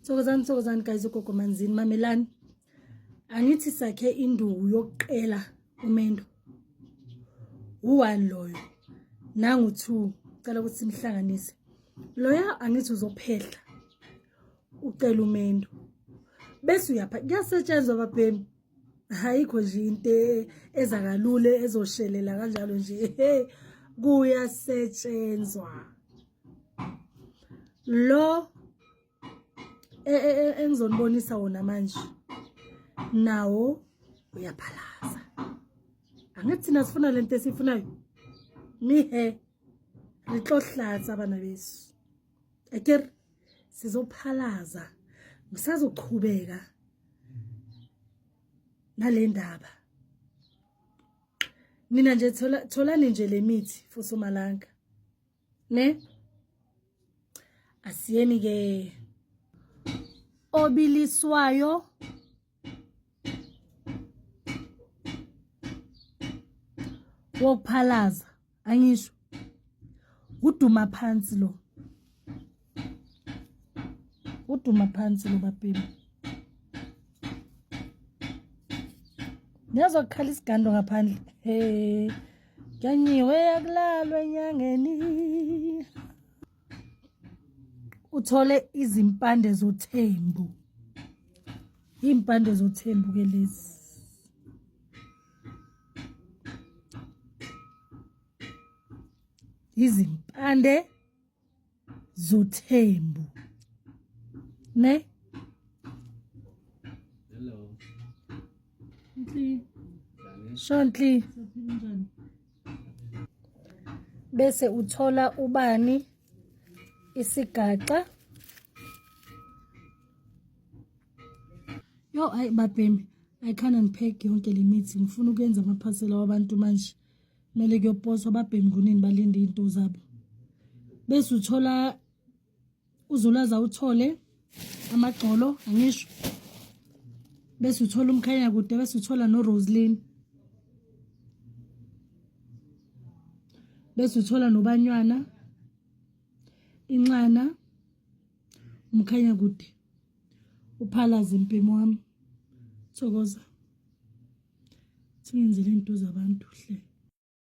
Thokozani, thokozani guys, ugogo Manzini, mamelani. Angithi sakhe induku yokuqela umendo. U1 loyo. Nangu 2. Cela ukuthi simhlanganise. Loya angithi uzophehla. Ucela umendo. Bese uyapha kuyasetshenzwa babhemi. Ayikho nje into eza kalula ezoshelela kanjalo nje. Kuyasetshenzwa. Lo engizonibonisa wona manje nawo uyaphalaza. Angithi thina sifuna lento esiyifunayo. Mihe re tlo hlatsa bana beso. Akere sizophalaza, ngisazoqhubeka nale ndaba. Nina nje tholani nje le mithi for Somalanga. Ne? Asiyeni ke obiliswayo wokuphalaza, angisho uduma phansi lo, uduma phansi lo babhemi. Niyazwa kukhala isigando ngaphandle. Hey, kuyanyiwe akulalwa enyangeni. Uthole izimpande zothembu, iy'mpande zothembu ke lezi. Izimpande zothembu ne. Hello. Nhli. Shonhli. Bese uthola ubani isigaxa. Yo, hayi babhemi, I can't unpack yonke le mithi. Ngifuna ukuyenza amaphasela wabantu manje. Kumele kuyoposwa, babhemi kunini balinde izinto zabo. Bese uthola uzulaza, uthole amagxolo, angisho. Bese uthola umkhanya kude, bese uthola no Roslyn. Bese uthola nobanywana, inxana, umkhanya kude. Uphalaza impimo wami. Thokoza. Singenzele into zabantu hle.